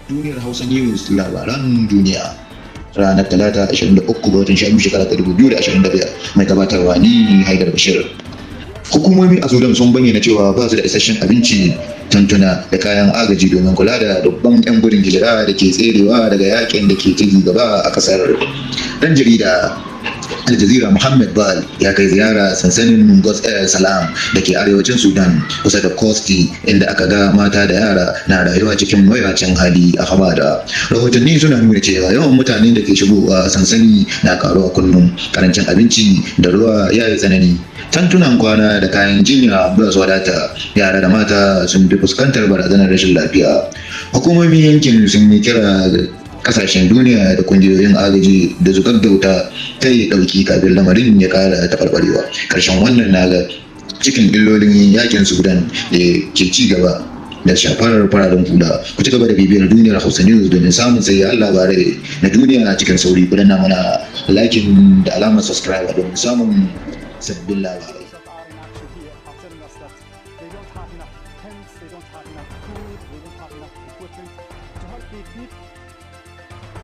Duniyar Hausa News, labaran duniya. Ranar Talata, 23 ga watan 12, shekara ta 2025. Mai gabatarwa ni, Haidar Bashir. Hukumomi a Sudan sun bayyana cewa ba su da isasshen abinci, tantuna da kayan agaji domin kula da dubban 'yan gudun hijira da ke tserewa daga yakin da ke ci gaba a kasar. Dan jarida Al Jazeera Muhammad Bal ya kai ziyara sansanin Gos El Salam da ke arewacin Sudan, kusa da Kosti, inda aka ga mata da yara na rayuwa cikin mawuyacin hali a hamada. Rahotanni suna nuna cewa yawan mutanen da ke shigowa sansani na karuwa kullum. Karancin abinci da ruwa ya yi tsanani. Tantunan kwana da kayan jinya ba su wadata. Yara da mata sun fi fuskantar barazanar rashin lafiya. Hukumomin yankin sun yi kira ga kasashen duniya da kungiyoyin agaji da su gaggauta kai dauki kafin lamarin ya kara taɓarɓarewa. Karshen wannan na ga cikin illolin yakin Sudan da ke ci gaba da shafar fararen hula. Ku ci gaba da bibiyar Duniyar Hausa News domin samun sahihan labarai na duniya cikin sauri. Ku danna mana liking da alamar subscribe domin samun sabbin labarai. That are in action here are telling us that they don't have enough tents, they don't have enough food, they don't have enough equipment to help the people.